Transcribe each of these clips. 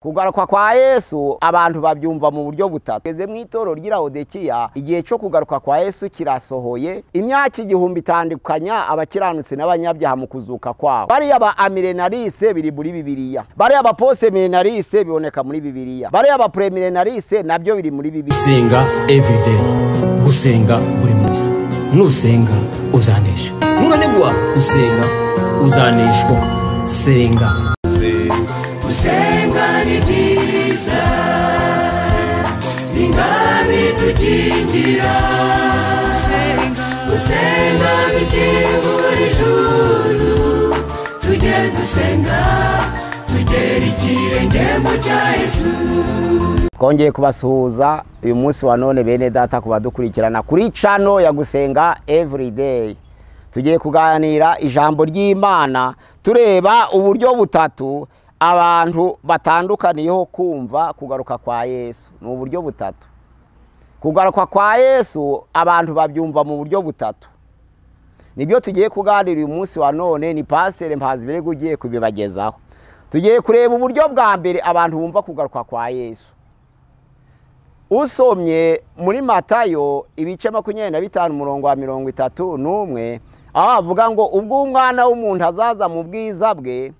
Kugaruka kwa Yesu abantu babyumva mu buryo butatu. Geze mu itoro ry'Laodikiya, igihe cyo kugaruka kwa Yesu kirasohoye. Imyaka igihumbi itandukanya abakiranutsi n'abanyabyaha mu kuzuka kwabo. Bariya ba amilenarise biri muri Bibiliya, bariya ba postmillenarise biboneka muri Bibiliya, bariya ba premilenarise nabyo biri muri Bibiliya. Gusenga everyday, gusenga buri munsi. Nusenga uzanesha, nunanigwa gusenga uzaneshwa. Senga. Gusenga ni byiza, ingami tukingira. Gusenga bikingura ijuru, tujye dusenga tugera ikirenge mu cya Yesu. Twongeye kubasuhuza uyu munsi wa none bene data kubadukurikirana kuri channel ya Gusenga Everyday. Tugiye kuganira ijambo ry'Imana tureba uburyo butatu abantu batandukaniyeho kumva kugaruka kwa Yesu. Ni uburyo butatu. Kugaruka kwa Yesu abantu babyumva mu buryo butatu. Nibyo tugiye kuganira uyu munsi wa none, ni Pastor Mpazibirego ugiye kubibagezaho. Tugiye kureba uburyo bwa mbere abantu bumva kugaruka kwa Yesu. Usomye muri Matayo ibice 25 umurongo wa 31, aho avuga ngo ubwo umwana w'umuntu azaza mu bwiza bwe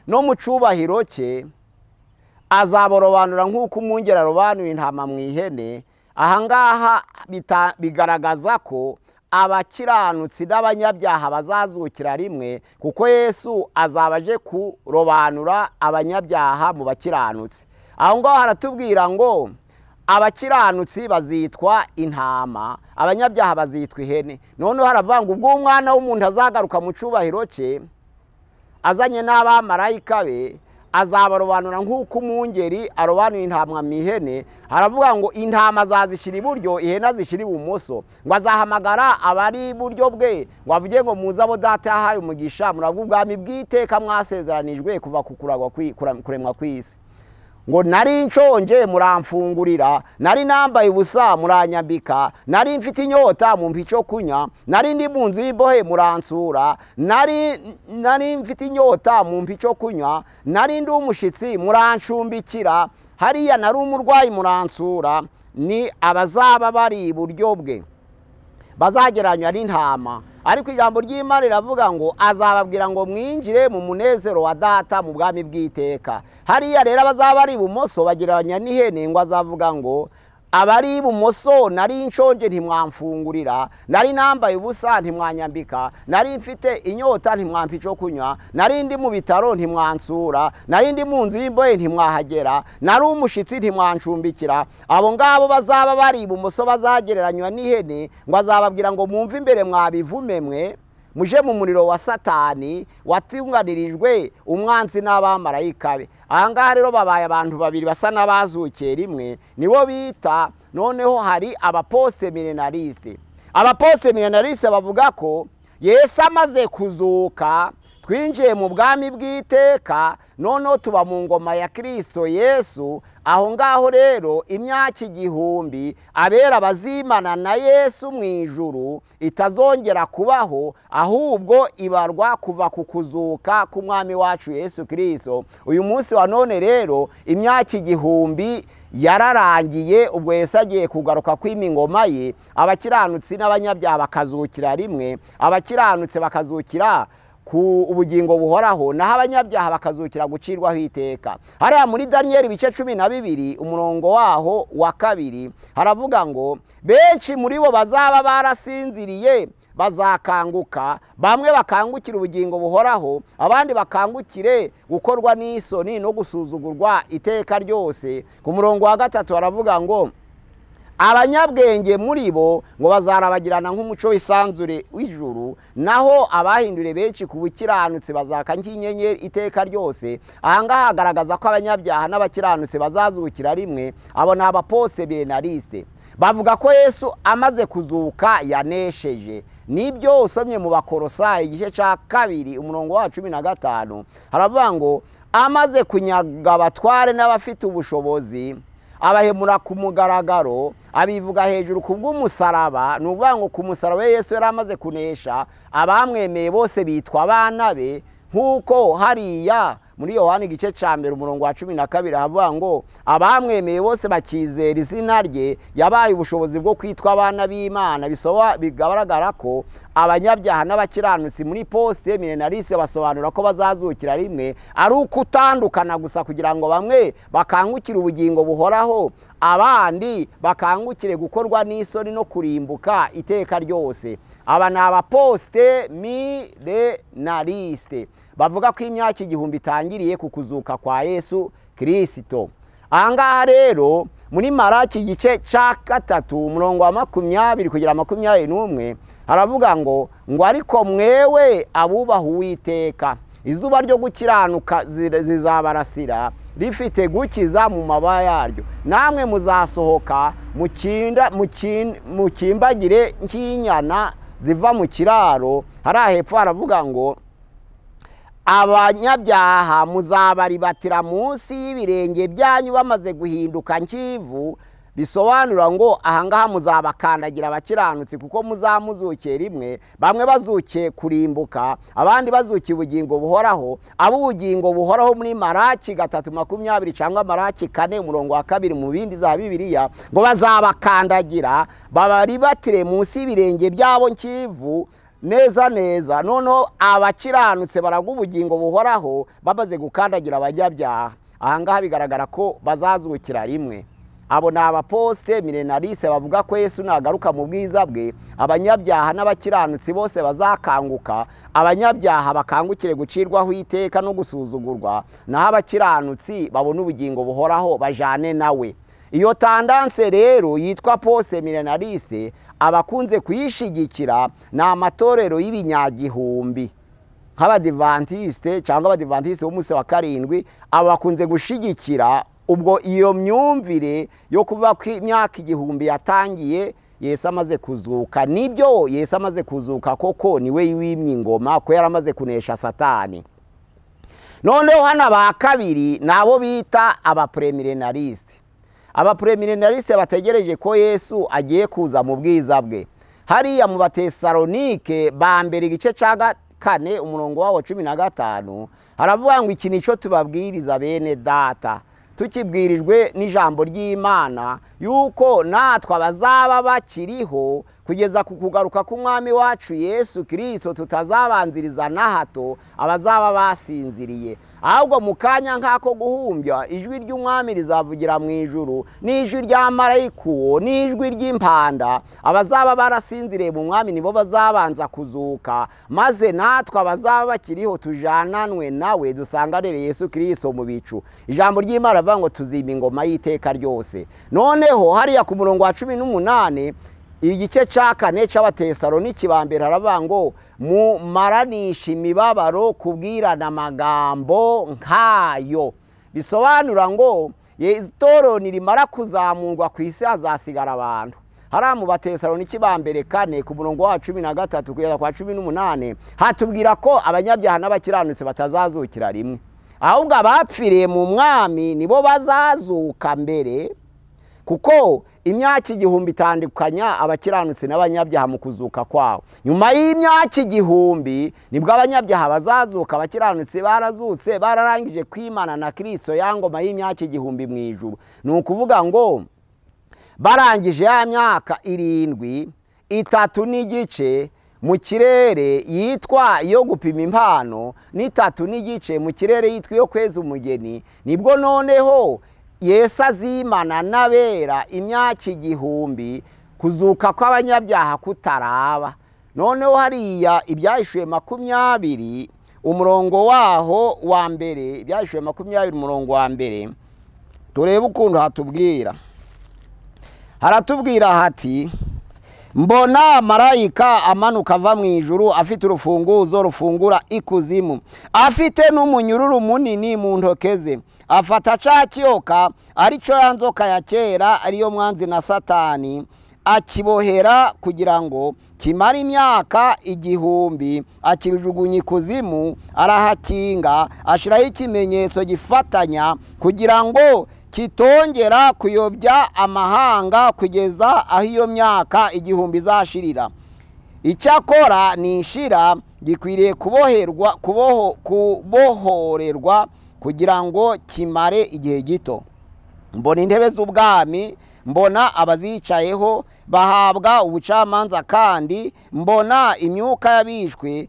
no mu cubahiro cye, azaborobanura nk'uko umwungeri arobanura intama mu ihene. Ahangaha bigaragaza ko abakiranutsi n'abanyabyaha bazazukira rimwe, kuko Yesu azaba aje kurobanura abanyabyaha mu bakiranutsi. Aho ngaho haratubwira ngo abakiranutsi bazitwa intama, abanyabyaha bazitwa ihene. Noneho haravuga ngo ubwo umwana w'umuntu azagaruka mu cubahiro cye azanye n'abamarayika be, azabarobanura nk'uko umwungeri arobanura intama mu ihene. Haravuga ngo intama azazishyira iburyo, ihene azishyira ibumoso. Ngo azahamagara abari iburyo bwe, ngo avuge ngo muze abo data yahaye umugisha, murabwo ubwami bw'iteka mwasezeranijwe kuva ku kuremwa kw'isi. Ngo nari nshonje muramfungurira, nari nambaye ubusa muranyambika, nari mfite inyota mumpa icyo kunywa, nari ndi mu nzu y'imbohe muransura, nari mfite inyota mumpa icyo kunywa, nari ndi umushitsi murancumbikira, hariya nari umurwayi muransura. Ni abazaba bari iburyo bwe bazagereranywa n'intama. Ariko ijambo ry'Imana riravuga ngo azababwira ngo mwinjire mu munezero wa data mu bwami bw'iteka. Hariya rero abazaba ari ibumoso bagereranya n'ihene, ngo azavuga ngo abari ibumoso nari nshonje ntimwamfungurira, nari nambaye ubusa ntimwanyambika, nari mfite inyota ntimwampa icyo kunywa, nari ndi mu bitaro ntimwansura, nari ndi mu nzu y'imbohe ntimwahagera, nari umushitsi ntimwancumbikira. Abo ngabo bazaba bari ibumoso bazagereranywa n'ihene, ngo azababwira ngo mwumve imbere mwabivume mwe, muje mu muriro wa Satani watunganirijwe umwanzi n'abamarayika be. Ahangaha rero babaye abantu babiri basa n'abazukiye rimwe, nibo bita noneho hari abapostemillenarise. Abapostemillenarise bavuga ko Yesu amaze kuzuka twinjiye mu bwami bw'iteka, noneho tuba mu ngoma ya Kristo Yesu. Aho ngaho rero imyaka igihumbi abera bazimana na Yesu mu ijuru itazongera kubaho, ahubwo ibarwa kuva ku kuzuka k'umwami wacu Yesu Kristo. Uyu munsi wa none rero imyaka igihumbi yararangiye, ubwo Yesu agiye kugaruka kwima ingoma ye, abakiranutsi n'abanyabyaha bakazukira rimwe, abakiranutse bakazukira ku ubugingo buhoraho, naho abanyabyaha bakazukira gucirwaho iteka. Hariya muri Daniel ibice 12 umurongo waho wa 2 haravuga ngo benshi muri bo bazaba barasinziriye bazakanguka, bamwe bakangukira ubugingo buhoraho, abandi bakangukire gukorwa n'isoni no gusuzugurwa iteka ryose. Ku murongo wa 3 haravuga ngo abanyabwenge muri bo ngo bazarabagirana nk'umuco w'isanzure w'ijuru, naho abahindure benshi ku bukiranutsi bazaka nk'inyenyeri iteka ryose. Ahangaha hagaragaza ko abanyabyaha n'abakiranutsi bazazukira rimwe. Abo ni abapostemillenarise. Bavuga ko Yesu amaze kuzuka yanesheje. Nibyo usomye mu Bakorosayi igice cya 2 umurongo wa 15 haravuga ngo amaze kunyaga abatware n'abafite ubushobozi abahemura ku mugaragaro, abivuga hejuru ku bw'umusaraba. Ni ukuvuga ngo ku musaraba Yesu yari amaze kunesha, abamwemeye bose bitwa abana be, nk'uko hariya Muri Yohana igice cya mbere umurongo wa 12 havuga ngo abamwemeye bose bakizera izina rye yabaye ubushobozi bwo kwitwa abana b'Imana. Bigaragara ko abanyabyaha n'abakiranutsi muri poste millenariste basobanura ko bazazukira rimwe, ari ukutandukana gusa kugira ngo bamwe bakangukire ubugingo buhoraho, abandi bakangukire gukorwa n'isoni no kurimbuka iteka ryose. Aba ni abaposte millenariste bavuga ko imyaka 1000 itangiriye ku kuzuka kwa Yesu Kristo. Ahangaha rero muri Maraki igice cya 3 umurongo wa 20 kugera 21 haravuga ngo ariko mwewe abubaha Uwiteka, izuba ryo gukiranuka zizabarasira rifite gukiza mu mababa yaryo, namwe muzasohoka mukimbagire nk'inyana ziva mu kiraro. Hariya hepfo haravuga ngo abanyabyaha muzabaribatira munsi y'ibirenge byanyu bamaze guhinduka nk'ivu. Bisobanura ngo ahangaha muzabakandagira abakiranutsi, kuko muzamuzukiye rimwe, bamwe bazukiye kurimbuka, abandi bazukiye ubugingo buhoraho. Abo ubugingo buhoraho muri Maraki 3:20 cyangwa Maraki 4 umurongo wa 2 mu bindi za Bibiliya, ngo bazabakandagira babaribatire munsi y'ibirenge byabo nk'ivu neza neza. Noneho abakiranutse baragwa ubugingo buhoraho bamaze gukandagira abanyabyaha. Ahangaha bigaragara ko bazazukira rimwe. Abo ni abaposte millenariste bavuga ko Yesu nagaruka mu bwiza bwe, abanyabyaha n'abakiranutsi bose bazakanguka, abanyabyaha bakangukire gucirwaho iteka no gusuzugurwa, naho abakiranutsi babona ubugingo buhoraho bajane nawe. Iyo tendance rero yitwa poste millenariste abakunze kuyishigikira ni amatorero y'ibinyagihumbi nk'abadivantiste cyangwa abadivantiste b'umunsi wa 7. Abakunze gushigikira ubwo iyo myumvire yo kuvuga ko imyaka 1000 yatangiye Yesu amaze kuzuka. Nibyo, Yesu amaze kuzuka koko niwe wimye ingoma, ko yaramaze kunesha Satani. Noneho hano aba kabiri nabo bita abapremillenariste. Abapremillenariste bategereje ko Yesu agiye kuza mu bwiza bwe. Hariya mu Batesalonike ba mbere igice cya 4 umurongo wawo 15 haravuga ngo iki nico tubabwiriza bene data, tukibwirijwe n'ijambo ry'Imana, yuko natwe abazaba bakiriho kugeza ku kugaruka k'umwami wacu Yesu Kristo tutazabanziriza na hato abazaba basinziriye, ahubwo mu kanya nk'ako guhumbya ijwi ry'umwami rizavugira mu ijuru, n'ijwi rya marayika, n'ijwi ry'impanda. Abazaba barasinziriye mu mwami nibo bazabanza kuzuka, maze natwe abazaba bakiriho tujananwe nawe dusanganire Yesu Kristo mu bicu. Ijambo ry'Imana rivuga ngo tuzima ingoma y'iteka ryose. Noneho hariya ku murongo wa 18 igice cya 4 cy'Abatesalonike ba mbere haravuga ngo mumaranisha imibabaro kubwirana amagambo nkayo. Bisobanura ngo itorero nirimara kuzamurwa ku isi hazasigara abantu. Hariya mu Batesalonike ba mbere 4 ku murongo wa 13 kugeza kwa 18 hatubwira ko abanyabyaha n'abakiranutsi batazazukira rimwe, ahubwo abapfiriye mu mwami nibo bazazuka mbere, kuko imyaka 1000 itandukanya abakiranutsi n'abanyabyaha mu kuzuka kwabo. Nyuma y'imyaka 1000 nibwo abanyabyaha bazazuka, abakiranutsi barazutse bararangije kwimana na Kristo ya ngoma y'imyaka 1000 mu ijuru. Ni ukuvuga ngo barangije ya myaka 7 3 n'igice mu kirere yitwa iyo gupima impano, n'3 n'igice mu kirere yitwa iyo kweza umugeni, nibwo noneho Yesu azimana n'abera imyaka 1000 kuzuka kw'abanyabyaha kutaraba. Noneho hariya Ibyahishuwe 20 umurongo waho wa mbere, Ibyahishuwe 20 umurongo wa mbere, turebe ukuntu hatubwira. Haratubwira hati mbona marayika amanuka ava mu ijuru afite urufunguzo rufungura ikuzimu, afite n'umunyururu munini mu ntoke ze, afata ca kiyoka arico ya nzoka ya kera ariyo mwanzi na Satani, akibohera kugira ngo kimara imyaka 1000, akijugunya ikuzimu, arahakinga, ashiraho ikimenyetso gifatanya kugira ngo kitongera kuyobya amahanga kugeza aho iyo myaka 1000 izashirira. Icyakora nishira gikwiriye kuboherwa kubohorerwa kugira ngo kimare igihe gito. Mbona intebe z'ubwami, mbona abazicayeho bahabwa ubucamanza, kandi mbona imyuka y'abishwe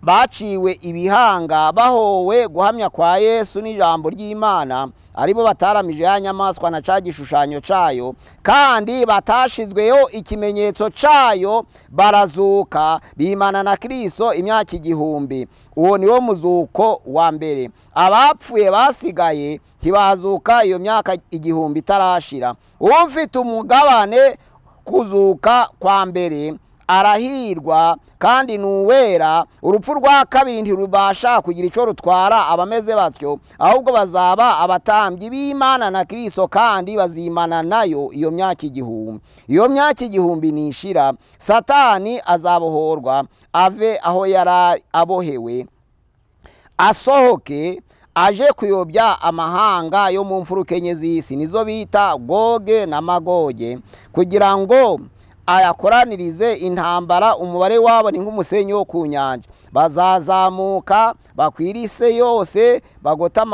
baciwe ibihanga bahowe guhamya kwa Yesu n'ijambo ry'Imana, aribo bataramije ya nyamaswa na ca gishushanyo cayo, kandi batashizweho ikimenyetso cayo, barazuka bimana na Kristo imyaka 1000. Uwo niwo muzuko wa mbere. Abapfuye basigaye ntibazuka iyo myaka 1000 itarashira. Ufite umugabane kuzuka kwa mbere arahirwa kandi nuwera. Urupfu rwa kabiri ntirubasha kugira ico rutwara abameze batyo, ahubwo bazaba abatambyi b'Imana na Kristo, kandi bazimana nayo iyo myaka 1000. Iyo myaka 1000 nishira, Satani azabohorwa ave aho yari abohewe, asohoke aje kuyobya amahanga yo mu mfuruka enye z'isi, nizo bita Goge na Magoge, kugira ngo ayakoranirize intambara. Umubare wabo ni nk'umusenyi wo ku nyanja. Bazazamuka bakwira isi yose, bagota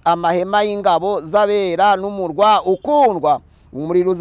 amahema y'ingabo z'abera n'umurwa ukundwa. Umuriro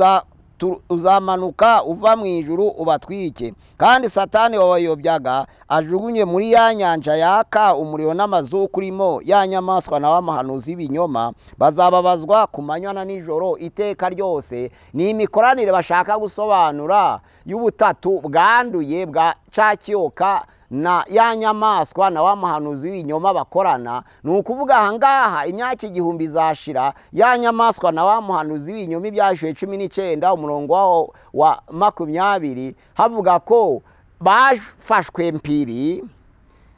uzamanuka uva mu ijuru ubatwike, kandi Satani wabayobyaga ajugunye muri ya nyanja yaka umuriro n'amazu kurimo ya nyamaswa na w'amahanuzi y'ibinyoma. Bazababazwa ku manywa na nijoro iteka ryose. Ni imikoranire bashaka gusobanura y'ubutatu bwanduye bwa ca kiyoka na ya nyamaswa na w'amahanuzi w'ibinyoma bakorana. Ni ukuvuga ahangaha imyaka 1000 izashira, ya nyamaswa na w'amahanuzi w'ibinyoma ibyashuye 19 umurongo wa 20 havuga ko bafashwe mpiri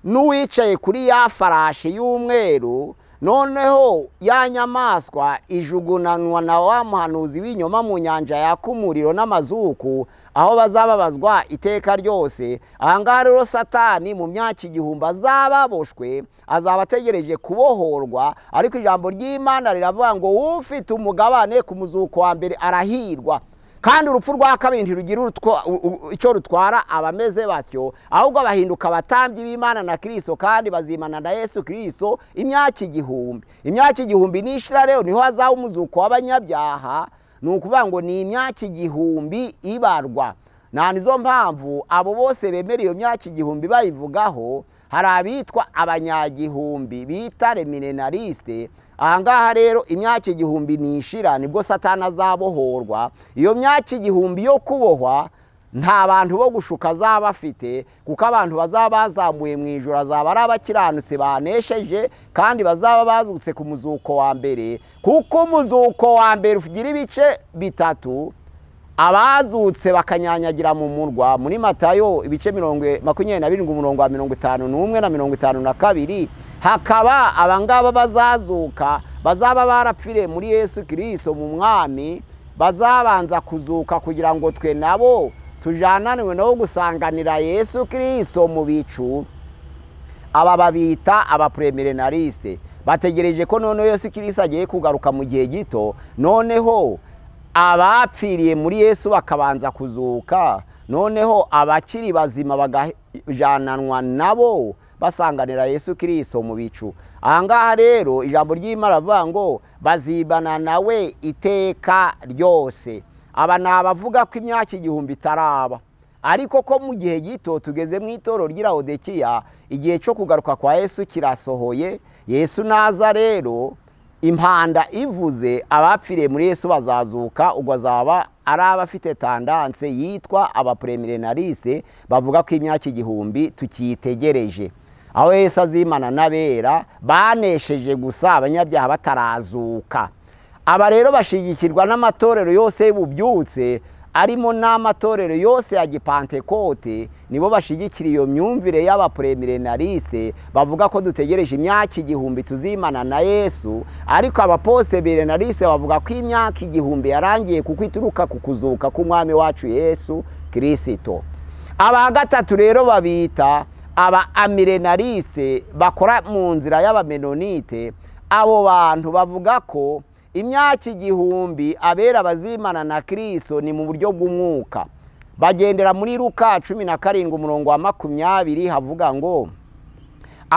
n'uwicaye kuri ya farashi y'umweru. Noneho ya nyamaswa ijugunanwa na wa muhanuzi w'inyoma mu nyanja yaka umuriro n'amazuku, aho bazababazwa iteka ryose. Ahangaha rero Satani mu myaka 1000 azababoshwe, azaba ategereje kubohorwa. Ariko ijambo ry'Imana riravuga ngo ufite umugabane ku muzuko wa mbere arahirwa, kandi urupfu rwa kabiri ntirugira icyo rutwara abameze batyo, ahubwo bahinduka abatambyi b'Imana na Kristo, kandi bazimana na Yesu Kristo imyaka 1000. Imyaka 1000 nishira rero niho hazaba umuzuko w'abanyabyaha. Ni ukuvuga ngo ni imyaka 1000 ibarwa. Na nizo mpamvu abo bose bemera iyo myaka 1000 bayivugaho. Hari abitwa abanyagihumbi bita remilenariste. Ahangaha rero imyaka 1000 nishira nibwo Satani azabohorwa. Iyo myaka 1000 yo kubohwa nta bantu bo gushuka azaba afite, kuko abantu bazaba bazamuye mu ijuru azaba ari abakiranutse banesheje, kandi bazaba bazutse ku muzuko wa mbere. Kuko umuzuko wa mbere ugira ibice bitatu: abazutse bakanyanyagira mu murwa muri Matayo ibice 27 umurongo wa 51 na 52, hakaba abangaba bazazuka bazaba barapfire muri Yesu Kristo mu mwami, bazabanza kuzuka kugira ngo twe nabo tujananwe no gusanganira Yesu Kristo mu bicu. Aba babita abapremilenariste, bategereje ko none Yesu Kristo agiye kugaruka mu gihe gito. Noneho abapfiriye muri Yesu bakabanza kuzuka, noneho abakiri bazima bagajananwa nabo basanganira Yesu Kristo mu bicu. Ahangaha rero ijambo ry'Imana rivuga ngo bazibana nawe iteka ryose. Aba ni abavuga ko imyaka 1000 itaraba, ariko ko mu gihe gito tugeze mu itorero ry'Laodikiya, igihe cyo kugaruka kwa Yesu kirasohoye. Yesu naza rero impanda ivuze, abapfiriye muri Yesu bazazuka. Ubwo azaba ari abafite tandanse yitwa abapremilenariste, bavuga ko imyaka 1000 tukiyitegereje, aho Yesu azimana n'abera banesheje gusa abanyabyaha batarazuka. Aba rero bashigikirwa n'amatorero yose y'ububyutse, arimo n'amatorero yose ya Gipantekote. Nibo bashigikira iyo myumvire y'abapremilenariste, bavuga ko dutegereje imyaka 1000 tuzimana na Yesu. Ariko abaposebilenariste bavuga ko imyaka 1000 yarangiye, kuko ituruka ku kuzuka k'umwami wacu Yesu Kristo. Aba gatatu rero babita aba amilenariste, bakora mu nzira y'abamenonite. Abo bantu bavuga ko imyaka 1000 abera bazimana na Kristo ni mu buryo bw'umwuka. Bagendera muri Luka 17 umurongo wa 20, havuga ngo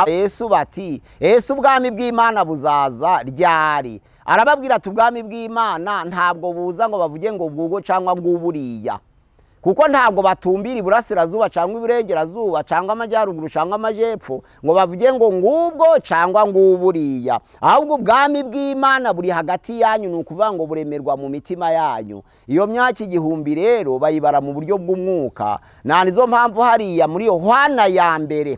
Yesu bati Yesu ubwami bw'Imana buzaza ryari? Arababwira ati ubwami bw'Imana ntabwo buza ngo bavuge ngo bwugo cyangwa nguburiya, kuko ntabwo batumbira iburasirazuba cyangwa iburengerazuba cyangwa amajyaruguru cyangwa amajepfo ngo bavuge ngo ngubwo cyangwa nguburiya, ahubwo ubwami bw'Imana buri hagati yanyu, ni ukuvuga ngo buremerwa mu mitima yanyu. Iyo myaka igihumbi rero bayibara mu buryo bw'umwuka. Na nizo mpamvu hariya muri Yohana ya mbere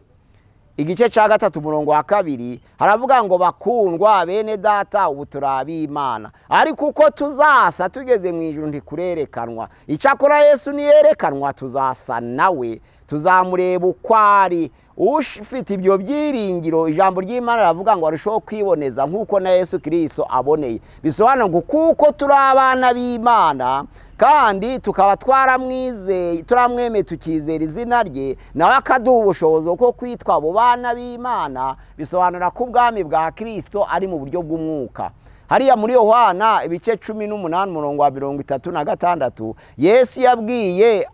igice cya 3 umurongo wa 2 haravuga ngo bakundwa bene data, ubu turi ab'Imana, ariko uko tuzasa tugeze mu ijuru ntikurerekanwa. Icyakora Yesu niyerekanwa tuzasa nawe, tuzamureba uko ari. Ufite ibyo byiringiro, ijambo ry'Imana riravuga ngo arushaho kwiboneza nk'uko na Yesu Kristo aboneye. Bisobanura ngo kuko turi abana b'Imana kandi tukaba twaramwizeye, turamwemeye, tukizera izina rye, nawe akaduha ubushobozi bwo kwitwa abo bana b'Imana. Bisobanura ko ubwami bwa Kristo ari mu buryo bw'umwuka. Hariya muri Yohana ibice 18 umurongo wa 36 Yesu yabwiye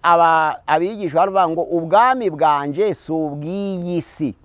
abigishwa aravuga ngo ubwami bwanje si ubw'iyi si.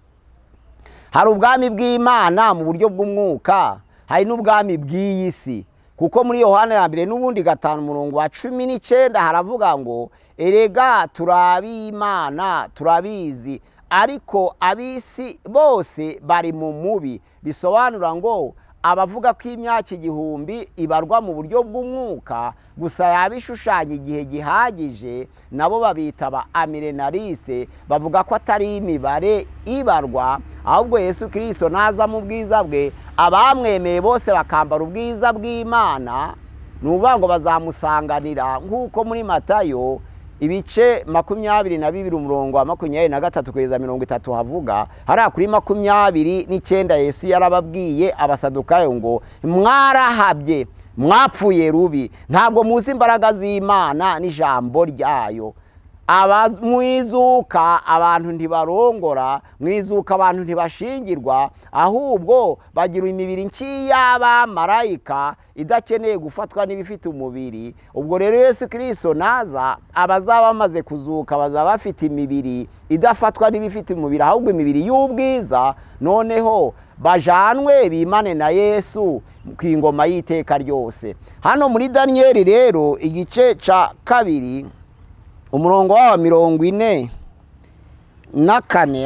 Hari ubwami bw'Imana mu buryo bw'umwuka, hari n'ubwami bw'iyi si. Kuko muri Yohana ya mbere n'ubundi 5 umurongo wa 19 haravuga ngo erega turi ab'Imana turabizi, ariko ab'isi bose bari mu mubi. Bisobanura ngo abavuga ko imyaka igihumbi ibarwa mu buryo bw'umwuka gusa yabishushanya igihe gihagije, nabo babita ba amilenarise, bavuga ko atari imibare ibarwa, ahubwo Yesu Kristo naza mu bwiza bwe abamwemeye bose bakambara ubwiza bw'Imana, ni ukuvuga ngo bazamusanganira, nk'uko muri Matayo ibice 22 umurongo wa 23 kugeza 30 havuga. Hariya kuri 29 Yesu yarababwiye abasadukayo ngo mwarahabye, mwapfuye rubi, ntabwo muzi imbaraga z'Imana n'ijambo ryayo. Mwizuka abantu ntibarongora, mwizuka abantu ntibashingirwa, ahubwo bagira imibiri nk'iy'abamarayika idakeneye gufatwa n'ibifite umubiri. Ubwo rero Yesu Kristo naza, abazaba bamaze kuzuka bazaba bafite imibiri idafatwa n'ibifite umubiri, ahubwo imibiri y'ubwiza, noneho bajanwe bimane na Yesu ku ingoma y'iteka ryose. Hano muri Daniyeli rero igice cya 2 umurongo wa 44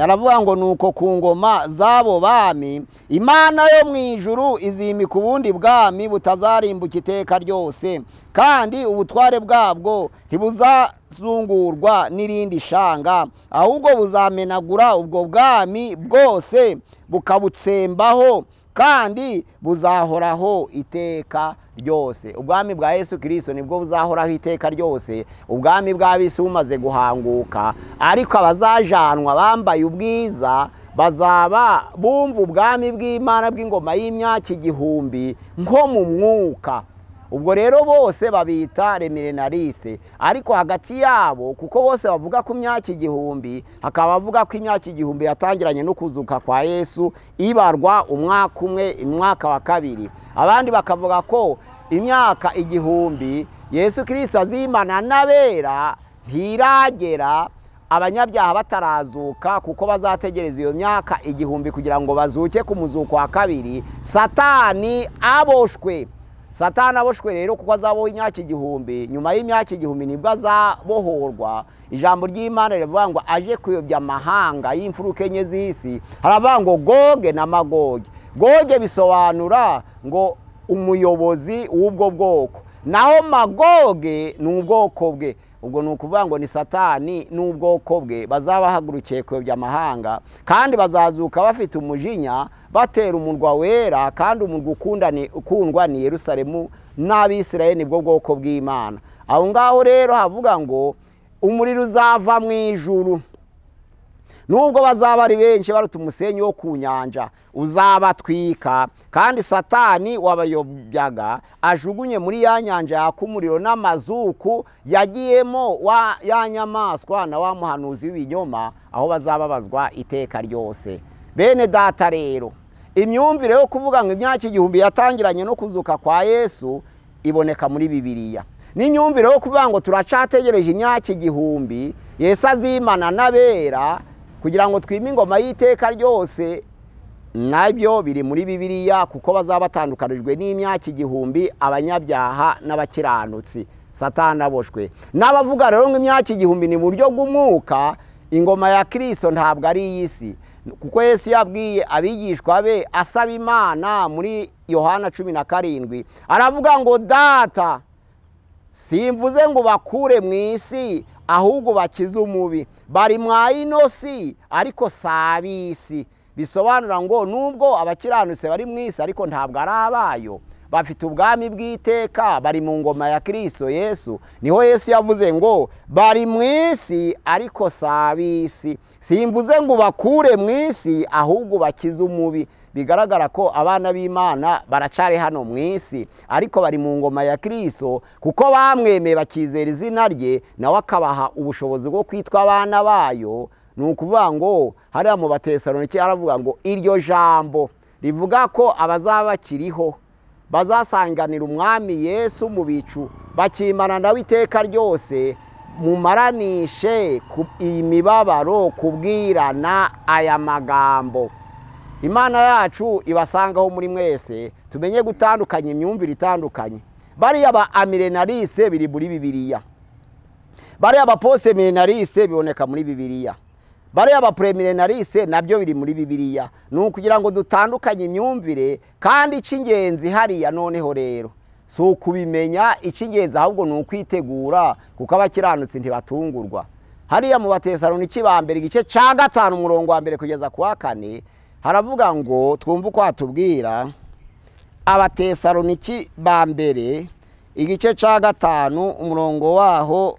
aravuga ngo nuko ku ngoma z'abo bami Imana yo mu ijuru izimika ubundi bwami butazarimbuka iteka ryose, kandi ubutware bwabwo ntibuzazungurwa n'irindi shanga, ahubwo buzamenagura ubwo bwami bwose bukabutsembaho, kandi buzahoraho iteka ryose. Ubwami bwa Yesu Kristo nibwo buzahoraho iteka ryose. Ubwami bw'ab'isi bumaze guhanguka, ariko abazajanwa bambaye ubwiza bazaba bumva ubwami bw'Imana bw'ingoma y'imyaka igihumbi nko mu mwuka. Ubwo rero bose babita remilenariste, ariko hagati yabo kuko bose bavuga ku myaka igihumbi, hakaba bavuga ko imyaka igihumbi yatangiranye no kuzuka kwa Yesu ibarwa umwaka umwe, umwaka wa kabiri. Abandi bakavuga ko imyaka igihumbi Yesu Kristo azimana n'abera ntiragera, abanyabyaha batarazuka, kuko bazategereza iyo myaka igihumbi kugira ngo bazuke ku muzuko wa kabiri. Satani aboshwe, Satani aboshwe rero kuko azaboha imyaka igihumbi, nyuma y'imyaka igihumbi nibwo azabohorwa. Ijambo ry'Imana rivuga ngo aje kuyobya amahanga y'imfuruka enye z'isi. Haravuga ngo Goge na Magoge. Goge bisobanura ngo umuyobozi w'ubwo bwoko, naho Magoge ni ubwoko bwe. Ubwo ni ukuvuga ngo ni Satani n'ubwoko bwe bazabahagurukiye kuyobya amahanga, kandi bazazuka bafite umujinya batera umurwa wera, kandi umurwa ukundwa ni Yerusalemu n'Abisirayeli, nibwo bwoko bw'Imana. Aho ngaho rero havuga ngo umuriro uzava mu ijuru, nubwo bazaba ari benshi baruta umusenyi wo ku nyanja, uzabatwika, kandi Satani wabayobyaga ajugunye muri ya nyanja yaka umuriro n'amazuku yagiyemo wa ya nyamaswa na wa muhanuzi w'ibinyoma, aho bazababazwa iteka ryose. Bene data rero, imyumvire yo kuvuga ngo imyaka igihumbi yatangiranye no kuzuka kwa Yesu iboneka muri Bibiliya. N'imyumvire yo kuvuga ngo turacategereje imyaka igihumbi Yesu azimana n'abera Kugira ngo twime ingoma y'iteka ryose nabyo biri muri Bibiliya, kuko bazaba batandukanijwe n'imyaka 1000 abanyabyaha n'abakiranutsi, Satani aboshwe. N'abavuga rero ngo imyaka 1000 ni buryo bw'umwuka, ingoma ya Kristo ntabwo ari iy'isi, kuko Yesu yabwiye abigishwa be asaba Imana muri Yohana 17 aravuga ngo Data, simvuze ngo bakure mu isi, ahubwo bakize umubi. Bari mwa ino si ariko sabisi. Bisobanura ngo nubwo abakiranutse bari mu isi ariko ntabwo ari abayo, bafite ubwami bw'iteka, bari mu ngoma ya Kristo Yesu. Niho Yesu yavuze ngo bari mu isi ariko sabisi. Simvuze ngo bakure mu isi, ahubwo bakize umubi. Bigaragara ko abana b'Imana baracari hano mu isi ariko bari mu ngoma ya Kristo, kuko bamwemeye bakizera izina rye, nawe akabaha ubushobozi bwo kwitwa abana bayo. Ni ukuvuga ngo hariya mu Batesalonike aravuga ngo iryo jambo rivuga ko abazaba bakiriho bazasanganira umwami Yesu mu bicu, bakimana nawe iteka ryose. Mumaranishe imibabaro kubwirana aya magambo. Imana yacu ibasangaho muri mwese, tumenye gutandukanya imyumvire itandukanye. Bariya ba amilenarise biri muri Bibiliya, bariya ba postmilenarise biboneka muri Bibiliya, bariya ba premilenarise nabyo biri muri Bibiliya. Ni ukugira ngo dutandukanye imyumvire, kandi icy'ingenzi hariya noneho rero si ukubimenya, icy'ingenzi ahubwo ni ukwitegura, kuko abakiranutsi ntibatungurwa. Hariya mu Batesalonike ba mbere igice cya 5 umurongo wa 1 kugeza ku wa 4 haravuga ngo twumve uko atubwira. Abatesaloniki ba mbere igice cya 5 umurongo waho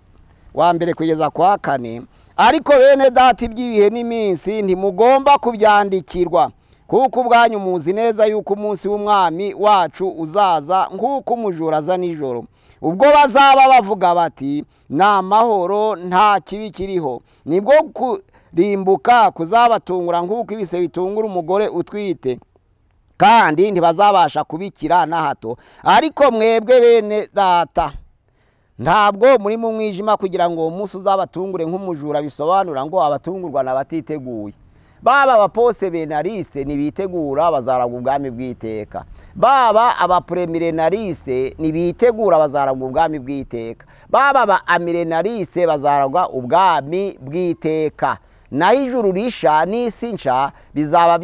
wa 1 kugeza ku wa 4: ariko bene data, iby'ibihe n'iminsi ntimugomba kubyandikirwa, kuko ubwanyu muzi neza yuko umunsi w'umwami wacu uzaza nk'uko umujura aza nijoro. Ubwo bazaba bavuga bati nta mahoro, nta kibi kiriho, nibwo kurimbuka kuzabatungura nk'uko ibise bitungura umugore utwite, kandi ntibazabasha kubikira na hato. Ariko mwebwe bene data, ntabwo muri mu mwijima kugira ngo uwo munsi uzabatungure nk'umujura. Bisobanura ngo abatungurwa n'abatiteguye. Baba abaposeminarise nibitegura bazaragwa ubwami bw'iteka, baba abapremilenarise nibitegura bazaragwa ubwami bw'iteka, baba aba amilenarise bazaragwa ubwami bw'iteka. Naho ijuru risha n'isi nsha bizaba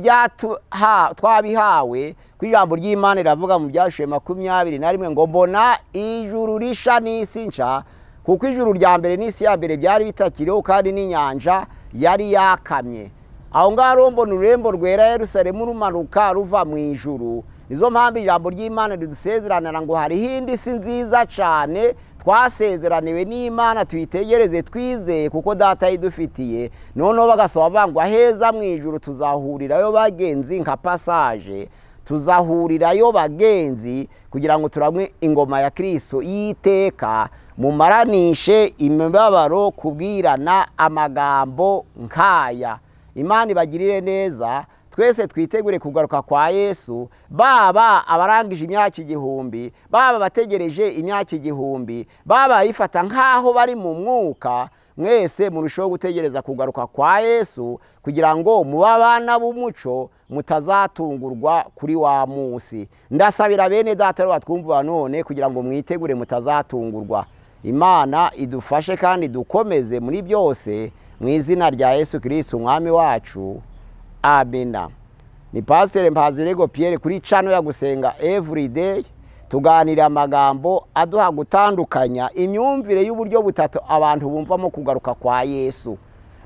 twabihawe. Ku ijambo ry'Imana riravuga mu Byashuwe 21 ngo mbona ijuru risha n'isi nsha, kuko ijuru rya mbere n'isi ya mbere byari bitakiriho, kandi n'inyanja yari yakamye. Aho ngaho mbona ururembo rwera Yerusalemu rumanuka ruva mu ijuru. Nizo mpamvu ijambo ry'Imana ridusezeranira ngo hariho indi si nziza cyane twasezeraniwe n'Imana, tuyitegereze twizeye kuko data yidufitiye. Noneho bagasaba ngo aheza mu ijuru tuzahurirayo bagenzi nka passage, tuzahurirayo bagenzi kugira ngo turamwe ingoma ya Kristo y'iteka. Mumaranishe imibabaro kubwirana amagambo nkaya. Imana ibagirire neza, twese twitegure kugaruka kwa Yesu. Baba abarangije imyaka 1000, baba bategereje imyaka 1000, baba ifata nkaho bari mu mwuka, mwese murushaho gutegereza kugaruka kwa Yesu kugira ngo mubabana b'umuco mutazatungurwa kuri wa munsi. Ndasabira bene data batwumva none kugira ngo mwitegure mutazatungurwa. Imana idufashe kandi dukomeze muri byose mu izina rya Yesu Kristo umwami wacu. Amina. Ni Pastor Mpazirego Pierre kuri channel ya Gusenga Everyday, tuganira amagambo aduha gutandukanya imyumvire y'uburyo butatu abantu bumvamo kugaruka kwa Yesu.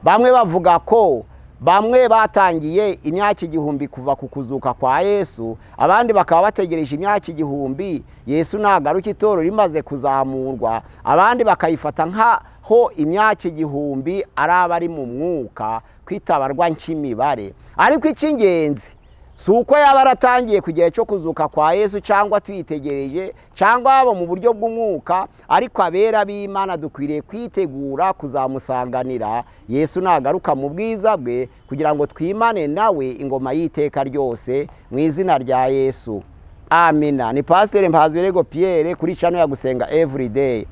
Bamwe bavuga ko bamwe batangiye imyaka 1000 kuva ku kuzuka kwa Yesu, abandi bakaba bategereje imyaka 1000 Yesu nagaruka itoro rimaze kuzamurwa, abandi bakayifata nkaho imyaka 1000 ari abari mu mwuka kwitabarwa nk'imibare. Ariko icy'ingenzi si uko yaba aratangiye ku gihe cyo kuzuka kwa Yesu cyangwa tuyitegereje cyangwa abo mu buryo bw'umwuka, ariko abera b'Imana dukwiriye kwitegura kuzamusanganira Yesu nagaruka mu bwiza bwe kugira ngo twimane nawe ingoma y'iteka ryose mu izina rya Yesu. Amina. Ni Pastor Mpazirego Pierre kuri channel ya Gusenga Everyday.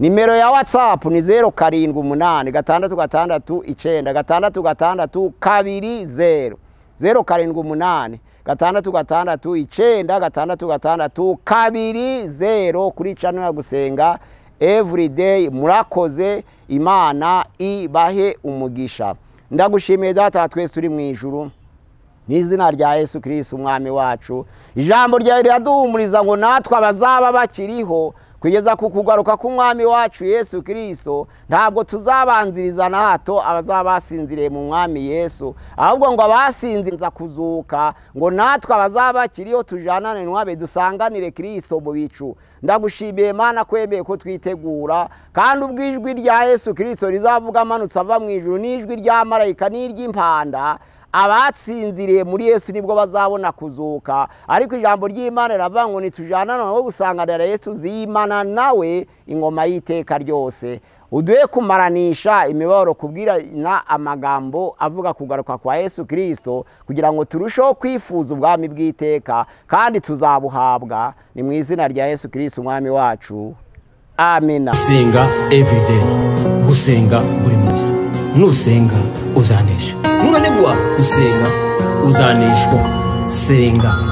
Nimero ya WhatsApp ni 078 6 6 9 6 2 0 078 6 6 9 6 2 0 kuri channel ya Gusenga Everyday. Murakoze, Imana ibahe umugisha. Ndagushimiye Data twese turi mu ijuru, n'izina rya Yesu Kristo umwami wacu. Ijambo ryawe riraduhumuriza ngo natwe abazaba bakiriho kugeza ku kugaruka k'umwami wacu Yesu Kristo, ntabwo tuzabanziriza na hato abazaba basinziriye mu mwami Yesu, ahubwo ngo abasinzinza kuzuka, ngo natwe abazaba bakiriho tujanane n'abe dusanganire Kristo mu bicu. Ndagushimiye Mana kwemeye ko twitegura, kandi ubwijwi rya Yesu Kristo rizavuga amanutse ava mu ijuru, n'ijwi rya marayika n'iry'impanda, abatsinziriye muri Yesu nibwo bazabona kuzuka. Ariko ijambo ry'Imana riravuga ngo nitujana nawe gusanganira Yesu, zimana nawe ingoma y'iteka ryose. Uduhe kumaranisha imibabaro, kubwirana amagambo avuga kugaruka kwa Yesu Kristo, kugira ngo turusheho kwifuza ubwami bw'iteka, kandi tuzabuhabwa. Ni mu izina rya Yesu Kristo umwami wacu, amina. Gusenga everyday, gusenga buri munsi. Nusenga uzanesha, nunanigwa gusenga uzaneshwa. Senga.